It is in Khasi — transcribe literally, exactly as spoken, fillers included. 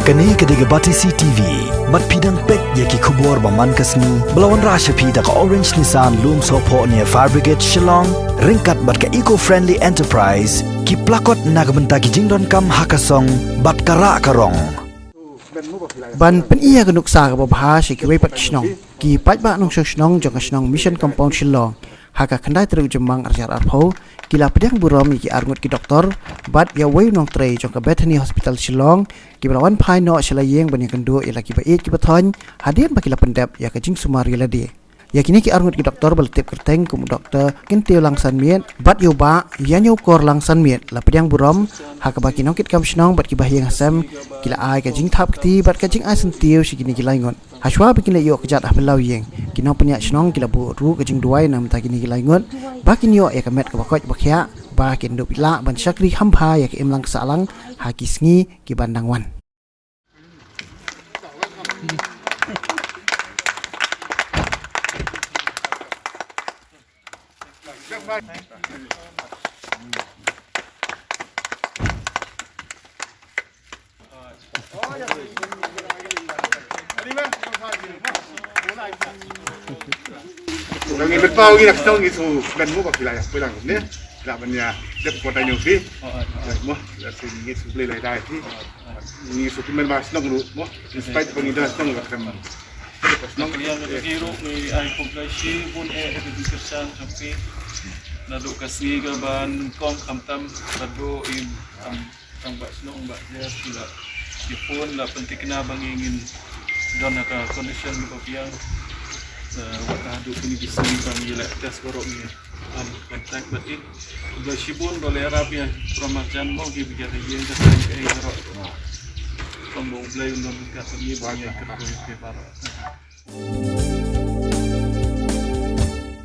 Kane ka dei ka Batesi T V. Bad phi dang peit ïa ki khubor ba man ka sngi ba la wanrah sha phi da ka Orange Nissan Lumsohphoh near Fire Brigade Shillong, ryngkat bad ka Eco Friendly Enterprise, ki plakot na ka bynta ki jingdonkam ha ka song bad ka rah ka rong. Ban pyni ïa ka nuksa kaba bha sha kiwei pat ki shnong, ki paidbah nongshong shnong jong ka shnong Mission Compound Shillong, ha ka khyndai tarik u Jymmang arhajar arphew, ki la pdiang burom ïa ki arngut ki doktor bad ïa uwei u nongtrei jong ka Bethany Hospital Shillong, kiba la wan phai noh sha la ïing ban ïakynduh ïa la kiba ïeit kiba thoiñ, hadien ba ki la pyndep ïa ka jingsumar ïa lade. Ïa kine ki arngut ki doktor ba la tip kyrteng kum u Doktor Kyntiew Langsanmiet bad ïa u Bah Ïañiewkor Langsanmiet la pdiang burom, ha kaba ki nongkitkam shnong bad ki bahaïing hasem ki la ai ka jingthap kti bad ka jingai syntiew sha kine ki lai ngut. Hashwa ba kin ïoh kjat ha phyllaw ïing, ki nongpynïaid shnong ki la buh ruh ka jingduwai na ka bynta kine ki lai ngut, ba kin ïoh ïa ka met kaba koit ba khiah, ba kin dup ïa lah ban shakri kham bha ïa ka imlang ka sahlang ha ki sngi ki ban dang wan. Ngi mynta ngi nak shnong ngi shu kmen mo ba ki la ïa poi lang ne. La ban ïa dep ko ta nyu phi. Mo la shu ngi shu Blei lai dai phi. Ngi shu kmen ba shnong ruh mo. In spite ba ngi da shnong ba kmen. Shnong. Ngi ruh ngi ai khublei shibun eh ïa ka jingkyrshan jong phi. Naduh ka sngi ka ban kong khamtam bad duh im. Tang ba shnong ba jer ki la ki phone la pynthikna ba ngi ngin don ha ka condition ba biang. Wat haduh kine ki sngi ba ngi leh test baroh ngi am contact bad ki. Ba shibun ba leh rap ïa pramar jan mo ki biang ïa ka ïing ka seng ka ïing baroh. Kong ba U Blei un don ka seng ba ngi ka baroh.